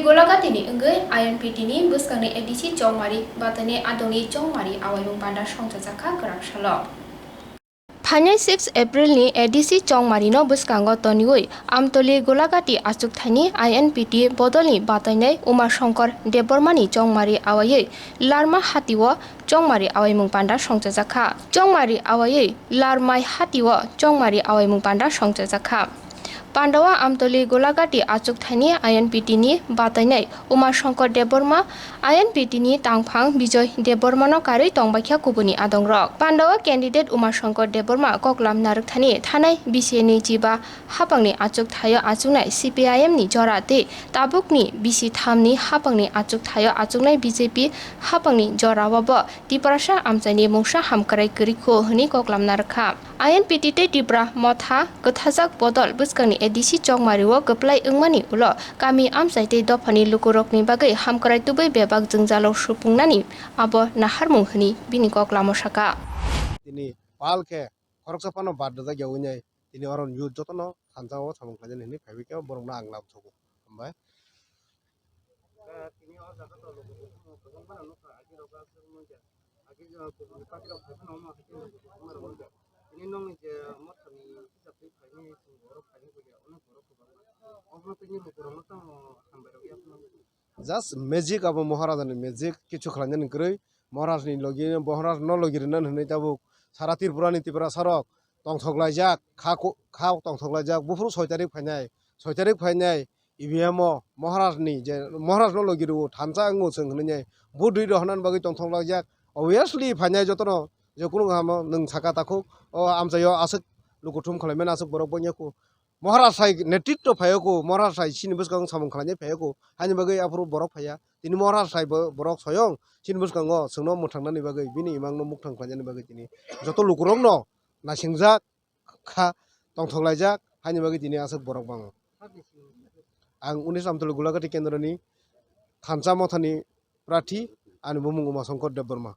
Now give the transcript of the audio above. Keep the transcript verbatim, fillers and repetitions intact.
Golagati ni wngwi I N P T ni bwskangni A D C Chongmari batani adongni Chongmari awaimung panda songchajakha kwrak salo. Phainai six April ni A D C Chongmari no bwskango toniwi Amtoli Golagati achukthai ni I N P T bodol ni batainai Uma Shankar Debbarma ni Chongmari awaiwi Larma Hati o Chongmari awaimung panda songchajakha. Chongmari awaiwi Larmai Hati o Chongmari awaimung panda songchajakha. Pandao Amtoli Golagati achukthai ni I N P T ni batainai Uma Shankar Debbarma, I N P T ni tangphang Bijoy Debbarma no karwi tongbaikha kubuni adongrok. Pandao candidate Uma Shankar Debbarma koklam narwkthani thanai bisi ni chiba hapangni achukthaio achuknai C P I M ni jora tei tabukni bisi thamni hapangni achukthaio achuknai B J P hapangni jorao bo Tiprasa amchaini mungsa hamkrai kwrwikho hwnwi koklam narwkha. I N P T tei Tipra Motha kwthajak bodol bwskangni A D C Chongmari o kwplai wngmani ulo kami amchai tei dophani lukurokni bagwi hamkrai tubui bebak jwngjalo supungnani abo naharmung hwnwi bini koklamo saka. Tini pal khe khoroksa phano bad rwjak ya wngnai. Tini oro youth jotono thansa o samung khlainani hwnwi phaibai khe borokno ang lam sogo. Hambai. Just magic abo Maharajani magic, kichu khlainani kwrwi. Maharajni logi, Maharajno logi rwnani hwnwi tabuk sara Tripurani Tiprasarok tongthok laijak, kha ku-, kha tongthok laijak, buphuru soi tarik phainai, soi tarik phainai E V M o Maharajni je Maharajno logi rwo thansa wngo chwng hwnwi vote rwi rohornani bagwi tongthok laijak. Obviously phainai jotono je kunu kaham nwng saka takhuk o amchaio aswk lukuthum khwlaimani aswk borok bangya kho. Maharaj hai netritwo phaio kho, Maharaj hai chini bwskango samung khlainai phaio kho, haini bagwi aphuru borok phaiya. Tini Maharaj hai bo-, borok soyong chini bwskango chwngno mwthangnani bagwi, bini imangno mukthang khlainani bagwi tini joto lukurokno naisingjak kha, tongthok laijak, haini bagwi tini aswk borok bango. Ang Unis Amtoli Gulagati Kendroni Thansa Mothani Prathi, ani bumung Uma Shankar Debbarma.